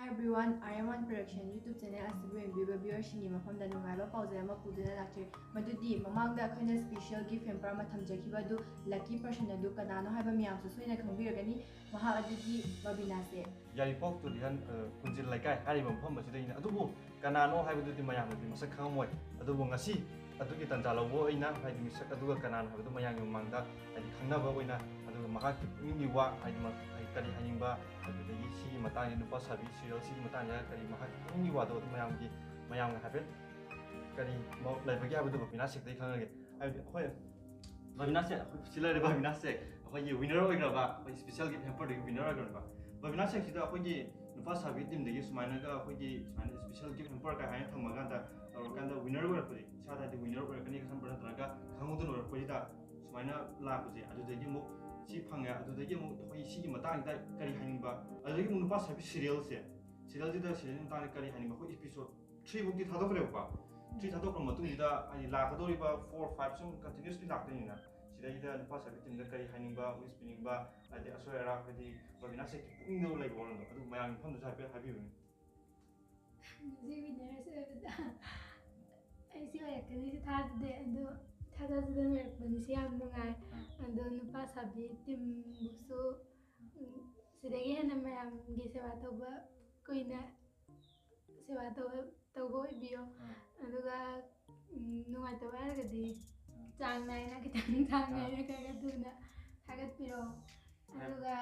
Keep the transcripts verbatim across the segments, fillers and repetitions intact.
Hi everyone, R M one Production YouTube channel ꯑꯁꯤꯕꯨ ꯌꯦꯡꯕꯤꯕ viewerꯁꯤꯡꯒꯤ ꯃꯐꯝꯗ ꯅꯨꯡꯉꯥꯏꯕ ꯄꯥꯎꯖꯦꯜ ꯑꯃ ꯄꯨꯗꯨꯅ ꯂꯥꯛꯆꯔꯤ꯫ ꯃꯗꯨꯗꯤ ꯃꯃꯥꯡꯗ ꯑꯩꯈꯣꯏꯅ special gift hamper ꯑꯃ ꯊꯝꯖꯈꯤꯕ ꯑꯗꯨ lucky person ꯑꯗꯨ ꯀꯅꯥꯅꯣ ꯍꯥꯏꯕ ꯃꯌꯥꯝꯁꯨ ꯁꯣꯏꯗꯅ ꯈꯪꯕꯤꯔꯒꯅꯤ꯫ ꯃꯍꯥꯛ ꯑꯗꯨꯗꯤ ꯕꯕꯤꯅꯥꯁꯦ꯫ ꯌꯥꯏꯔꯤꯄꯣꯛ ꯇꯨꯔꯤꯍꯟ, ꯑ, ꯈꯨꯟꯖꯤꯜ ꯂꯩꯀꯥꯏ ꯍꯥꯏꯔꯤꯕ ꯃꯐꯝ ꯑꯁꯤꯗꯒꯤꯅꯤ꯫ ꯑꯗꯨꯕꯨ ꯀꯅꯥꯅꯣ ꯍꯥꯏꯕꯗꯨꯗꯤ ꯃꯌꯥꯝꯅꯗꯤ ꯃꯁꯛ ꯈꯪꯉꯝꯃꯣꯏ꯫ ꯑꯗꯨꯕꯨ ꯉꯁꯤ ꯑꯗꯨꯒꯤ ꯇꯥꯟꯖꯥ ꯂꯧꯕ ꯑꯣꯏꯅ, ꯍꯥꯏꯗꯤ, ꯃꯤꯁꯛ ꯑꯗꯨꯒ ꯀꯅꯥꯅꯣ ꯍꯥꯏꯕꯗꯨ ꯃꯌꯥꯝꯒꯤ ꯃꯃꯥꯡꯗ, ꯍꯥꯏꯗꯤ, ꯈꯪꯅꯕ ꯑꯣꯏꯅ, ꯑꯗꯨꯒ ꯃꯍꯥꯛꯀꯤ ꯄꯨꯛꯅꯤꯡꯒꯤ ꯋꯥ, ꯍꯥꯏꯗꯤ, ꯃ-, ꯍꯥꯏꯗꯤ, ꯀꯔꯤ ꯍꯥꯏꯅꯤꯡꯕ, ꯑꯗꯨꯗꯒꯤ ꯁꯤꯒꯤ ꯃꯇꯥꯡꯗ, ꯅꯨꯄꯥ ꯁꯥꯕꯤ serial ꯁꯤꯒꯤ ꯃꯇꯥꯡꯗ ꯀꯔꯤ ꯃꯍꯥꯛꯀꯤ ꯄꯨꯛꯅꯤꯡꯒꯤ ꯋꯥꯗꯣ ꯑꯗꯨꯝ ꯃꯌꯥꯝꯒꯤ, ꯃꯌꯥꯝꯅ ꯍꯥꯏꯐꯦꯠ ꯀꯔꯤ ꯃ-, ꯂꯩꯕꯒꯦ ꯍꯥꯏꯕꯗꯨ ꯕꯕꯤꯅꯥꯁ ꯁꯦꯛꯇꯒꯤ ꯈꯪꯉꯒꯦ꯫ ꯍꯥꯏꯕꯗꯤ ꯑꯩꯈꯣꯏ ꯕꯕꯤꯅꯥꯁ ꯁꯦꯛ, ꯑꯩꯈꯣꯏ ꯁꯤ ꯂꯩꯔꯦ ꯕꯕꯤꯅꯥꯁ ꯁꯦꯛ, ꯑꯩꯈꯣꯏꯒꯤ winner ꯑꯣꯏꯈ꯭ꯔꯕ, ꯑꯩꯈꯣꯏ special gift hamper ꯗꯒꯤ winner ꯑꯣꯏꯈ꯭ꯔꯕ ꯕꯕꯤꯅꯥꯁ ꯁꯦꯛꯁꯤꯗ ꯑꯩꯈꯣꯏꯒꯤ ꯅꯨꯄꯥ ꯁꯥꯕꯤ team ꯗꯒꯤ ꯁꯨꯃꯥꯏꯅꯒ ꯑꯩꯈꯣꯏꯒꯤ ꯁꯨꯃꯥꯏꯅ special gift hamper ꯀꯥꯏ ꯍꯥꯏꯅ ꯊꯝꯃꯀꯥꯟꯗ, ꯇꯧꯔꯀꯥꯟꯗ winner ꯑꯣꯏꯔꯛꯄꯁꯦ, ꯏꯁꯥꯗꯗꯤ winner ꯑꯣꯏꯔꯛꯀꯅꯤ ꯈꯟꯕ ꯅꯠꯇ꯭ꯔꯒ ꯈꯪꯍꯧꯗꯅ ꯑꯣꯏꯔꯛꯄꯁꯤꯗ ꯁꯨꯃꯥꯏꯅ ꯂꯥꯛꯄꯁꯦ, ꯑꯗꯨꯗꯒꯤ ꯑꯃꯨꯛ ꯁꯤ ꯐꯪꯉꯦ, ꯑꯗꯨꯗꯒꯤ ꯑꯃꯨꯛ ꯑꯩꯈꯣꯏ ꯁꯤꯒꯤ ꯃꯇꯥꯡꯁꯤꯗ ꯀꯔꯤ ꯍꯥꯏꯅꯤꯡꯕ, ꯑꯗꯨꯗꯒꯤ ꯑꯃꯨꯛ ꯅꯨꯄꯥ ꯁꯥꯕꯤ serial ꯁꯦ, serial ꯁꯤꯗ serial ꯒꯤ ꯃꯇꯥꯡꯗ ꯀꯔꯤ ꯍꯥꯏꯅꯤꯡꯕ, ꯑꯩꯈꯣꯏ episode three ꯐꯥꯎꯗꯤ ꯊꯥꯗꯣꯛꯈ꯭ꯔꯦꯕꯀꯣ꯫ Three ꯊꯥꯗꯣꯛꯈ꯭ꯔ ꯃꯇꯨꯡꯁꯤꯗ, ꯍꯥꯏꯗꯤ, ꯂꯥꯛꯀꯗꯧꯔꯤꯕ four, five ꯁꯨꯝ continuously ꯂꯥꯛꯇꯣꯏꯅꯤꯅ, ꯁꯤꯗꯩꯗ ꯅꯨꯄꯥ ꯁꯥꯕꯤ team ꯗ ꯀꯔꯤ ꯍꯥꯏꯅꯤꯡꯕ, wish ꯄꯤꯅꯤꯡꯕ, ꯍꯥꯏꯗꯤ, ꯑꯁꯣꯏ ꯑꯔꯥꯛ, ꯍꯥꯏꯗꯤ, ꯕꯕꯤꯅꯥꯁ ꯁꯦꯛꯀꯤ ꯄꯨꯛꯅꯤꯡꯗ ꯂꯩꯕ ꯋꯥꯔꯣꯜꯗꯣ ꯑꯗꯨ ꯃꯌꯥꯝꯒꯤ ꯃꯐꯝꯗꯁꯨ ꯍꯥꯏꯐꯦꯠ ꯍꯥꯏꯕꯤꯌꯨꯅꯦ꯫ ꯉꯁꯤ winner ꯑꯣꯏꯕꯗ ꯑꯩ ꯁꯤ ꯑꯣꯏꯔꯛꯀꯅꯤꯁꯨ ꯊꯥꯖꯗꯦ, ꯑꯗꯣ ꯊꯥꯖꯗꯅ ꯑꯣꯏꯔꯛꯄꯅꯤꯁꯦ ꯌꯥꯝ ꯅꯨꯡꯉꯥꯏ꯫ ꯑꯗꯣ ꯅꯨꯄꯥ ꯁꯥꯕꯤ team ꯕꯨꯁꯨ, ꯎꯝ, ꯁꯤꯗꯒꯤ ꯍꯦꯟꯅ ꯃꯌꯥꯝꯒꯤ ꯁꯦꯕꯥ ꯇꯧꯕ ꯀꯨꯏꯅ ꯁꯦꯕꯥ ꯇꯧꯕ, ꯇꯧꯕ ꯑꯣꯏꯕꯤꯌꯣ꯫ ꯑꯗꯨꯒ, ꯎꯝ, ꯅꯨꯡꯉꯥꯏꯇꯕ ꯍꯥꯏꯔꯒꯗꯤ ꯆꯥꯡ ꯅꯥꯏꯅ, ꯈꯤꯇꯪ ꯆꯥꯡ ꯅꯥꯏꯅ ꯈꯔ ꯈꯔ ꯊꯨꯅ ꯊꯥꯒꯠꯄꯤꯔꯛꯑꯣ꯫ ꯑꯗꯨꯒ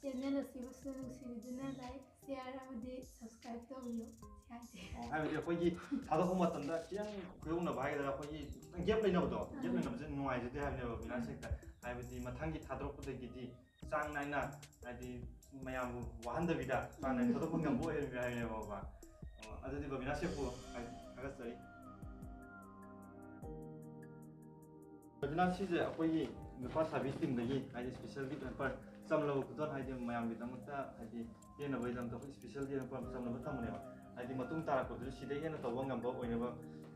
channel ꯑꯁꯤꯕꯨꯁꯨ ꯅꯨꯡꯁꯤꯕꯤꯗꯨꯅ like, share ꯑꯃꯗꯤ subscribe ꯇꯧꯕꯤꯌꯨ꯫ ꯁꯤ ꯍꯥꯏꯁꯦ꯫ ꯑꯣ, ꯍꯥꯏꯕꯗꯤ ꯑꯩꯈꯣꯏꯒꯤ ꯊꯥꯗꯣꯛꯄ ꯃꯇꯝꯗ ꯈꯤꯇꯪ ꯈꯨꯌꯧꯅꯕ ꯍꯥꯏꯒꯗ꯭ꯔꯥ, ꯑꯩꯈꯣꯏꯒꯤ ꯈꯤꯇꯪ gap ꯂꯩꯅꯕꯗꯣ, gap ꯂꯩꯅꯕꯁꯦ ꯅꯨꯡꯉꯥꯏꯖꯗꯦ ꯍꯥꯏꯕꯅꯦꯕ ꯕꯕꯤꯅꯥꯁ ꯁꯦꯛꯇ꯫ ꯍꯥꯏꯕꯗꯤ ꯃꯊꯪꯒꯤ ꯊꯥꯗꯣꯔꯛꯄꯗꯒꯤꯗꯤ ꯆꯥꯡ ꯅꯥꯏꯅ, ꯍꯥꯏꯗꯤ ꯃꯌꯥꯝꯕꯨ ꯋꯥꯍꯟꯗꯕꯤꯗ ꯆꯥꯡ ꯅꯥꯏꯅ ꯊꯥꯗꯣꯛꯄ ꯉꯝꯕ ꯑꯣꯏꯍꯟꯕꯤꯌꯨ ꯍꯥꯏꯕꯅꯦꯕ ꯕꯕꯥ꯫ ꯑꯣ, ꯑꯗꯨꯗꯤ ꯕꯕꯤꯅꯥꯁ ꯁꯦꯛꯄꯨ ꯊꯥꯒꯠꯆꯔꯤ꯫ ꯕꯕꯤꯅꯥꯁ, ꯁꯤꯁꯦ ꯑꯩꯈꯣꯏꯒꯤ ꯅꯨꯄꯥ ꯁꯥꯕꯤ team ꯗꯒꯤ, ꯍꯥꯏꯗꯤ, special gift hamper, ꯆꯝꯂꯕ ꯈꯨꯗꯣꯜ, ꯍꯥꯏꯗꯤ ꯃꯌꯥꯝꯒꯤꯗꯃꯛꯇ, ꯍꯥꯏꯗꯤ ꯄꯦꯟꯅꯕꯒꯤꯗꯃꯛꯇ ꯑꯩꯈꯣꯏ special gift hamper ꯆꯝꯂꯕ ꯊꯝꯕꯅꯦꯕ꯫ ꯍꯥꯏꯗꯤ ꯃꯇꯨꯡ ꯇꯥꯔꯛꯄꯗꯨꯁꯨ ꯁꯤꯗꯩ ꯍꯦꯟꯅ ꯇꯧꯕ ꯉꯝꯕ ꯑꯣꯏꯅꯕ,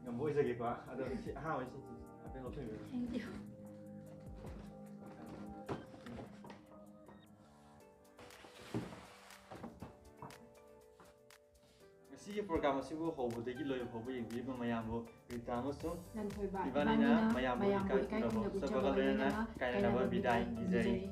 ꯉꯝꯕ ꯑꯣꯏꯖꯒꯦꯀꯣ꯫ ꯑꯗꯣ ꯁꯤ ꯑꯍꯥꯟꯕ, ꯁꯤ ꯍꯥꯏꯐꯦꯠ ꯂꯧꯁꯤꯟꯕꯤꯌꯨ꯫ Thank you꯫ ꯄ꯭ꯔꯣꯒ꯭ꯔꯥꯝ ꯑꯁꯤꯕꯨ ꯍꯧꯕꯗꯒꯤ ꯂꯣꯏꯕ ꯐꯥꯎꯕ ꯌꯦꯡꯕꯤꯔꯤꯕ ꯃꯌꯥꯝꯕꯨ ꯔꯤꯇꯥ ꯑꯃꯁꯨꯡ ꯂꯟꯊꯣꯏꯕ ꯏꯕꯥꯅꯤꯅ ꯏꯕꯥꯅꯤꯅ ꯃꯌꯥꯝꯕꯨ ꯃꯌꯥꯝꯕꯨ ꯏꯀꯥꯏ ꯈꯨꯝꯅꯕ ꯏꯀꯥꯏ ꯎꯠꯆꯕꯒ ꯈꯨꯝꯅꯕ ꯂꯣꯏꯅꯅ ꯎꯠꯆꯕꯒ ꯀꯥꯏꯅꯅꯕ ꯂꯣꯏꯅꯅ ꯕꯤꯗꯥꯏ ꯀꯥꯏꯅꯅꯕ ꯅꯤꯖꯔꯤ꯫ ꯕꯤꯗꯥꯏ